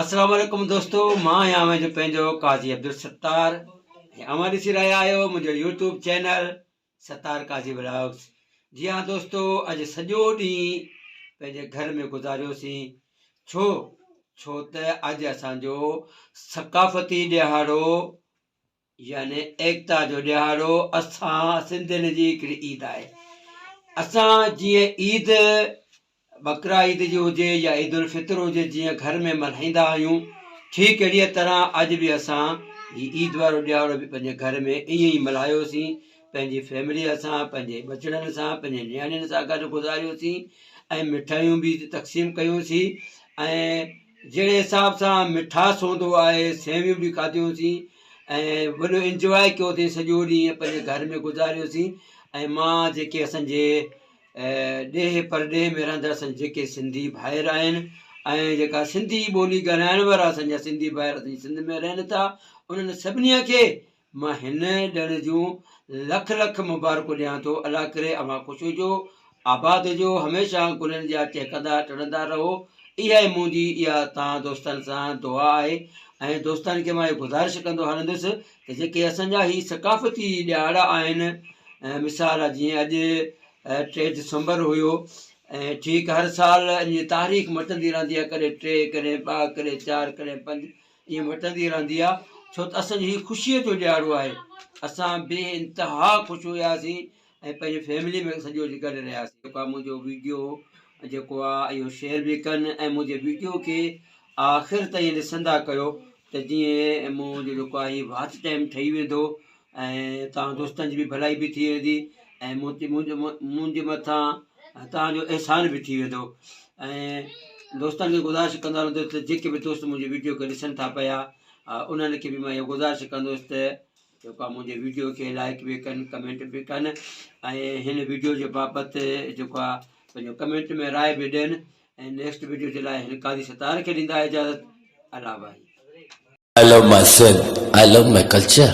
السلام عليڪم دوستو مان آهيان اوهان جو پنهنجو قاضي عبدالستار ۽ اوهان ڏسي رهيا آهيو منهنجو YouTube channel Sattar Qazi vlogs جي ها دوستو اڄ سڄو ڏينهن پنهنجي گهر ۾ گذاريوسين ڇو ڇو ته اڄ اسان جو ثقافتي ڏهاڙو يعني ايڪتا جو ڏهاڙو اسان سنڌين جي هڪڙي عيد آهي. اسان جيئن عيد ٻڪرا عيد جي هجي يا عيد الفطر هجي جيئن گهر ۾ ملهائيندا آهيون ٺيڪ اهڙيء طرح اڄ به اسان هي عيد وارو ڏهاڙو به پنهنجي گهر ۾ ائين ئي ملهايوسين پنهنجي فيمليء سان پنهنجي ٻچڙن سان پنهنجي نياڻين سان گڏ گذاريوسين ۽ مٺايون به تقسيم ڪيونسين ۽ جهڙي حساب سان مٺاس هوندو آهي سيويون به کاڌيونسين ۽ وڏو انجواء ڪيوسين سڄو ڏينهن پنهنجي گهر ۾ گذاريوسين ۽ مان جيڪي اسانجي ڏيهه پرڏيهه ۾ رهندڙ اسان جيڪي سنڌي ڀائر آهن ۽ جيڪا سنڌي ٻولي ڳالهائڻ وارا اسانجا سنڌي ڀائر اسانجي سنڌ ۾ رهن ٿا انهن سڀني کي مان هن ڏڻ جون لک لک مبارڪون ڏيان ٿو الله ڪري اوهان خوش هجو آباد هجو هميشه گلن جا چهڪندا ٽڙندا رهو اها ئي منهنجي اها توهان دوستن سان دعا آهي ۽ دوستن کي مان اها گذارش ڪندو هلندس ته جيڪي اسان جا هي ثقافتي ڏهاڙا آهن مثال جيئن اڄ ٽي ڊسمبر هيو ۽ ٺيڪ هر سال ان جي تاريخ مٽندي رهندي آهي ڪڏهن ٽي ڪڏهن ٻه ڪڏهن چار ڪڏهن پنج ائين مٽندي رهندي آهي ڇو ته اسان جو هي خوشيء جو ڏهاڙو آهي اسان بي انتها خوش هياسين ۽ پنهنجي فيملي ۾ سڄو ڏينهن گڏ رهياسين جيڪو آهي منهنجو ويڊيو جيڪو آهي اهو شيئر به ڪن ۽ منهنجي ويڊيو کي آخر تائين ڏسندا ڪيو ته جيئن منهنجو جيڪو آهي واچ ٽائيم ٺهي ويندو ۽ توهان دوستن جي به ڀلائي به ٿي ويندي ۽ منهنجي مٿان توهان جو احسان به ٿي ويندو ۽ دوستن کي گذارش ڪندو هلندس ته جيڪي به دوست منهنجي ويڊيو کي ڏسن ٿا پيا انهن کي به مان اهو گذارش ڪندس ته جيڪو آهي منهنجي ويڊيو کي لائڪ به ڪن ڪمينٽ به ڪن ۽ هن ويڊيو جي بابت جيڪو آهي پنهنجو ڪمينٽ ۾ راء به ڏين ۽ نيڪسٽ ويڊيو جي لاء هن قاضي ستار کي ڏيندا اجازت الله ڀائي I love my Sindh I love my culture.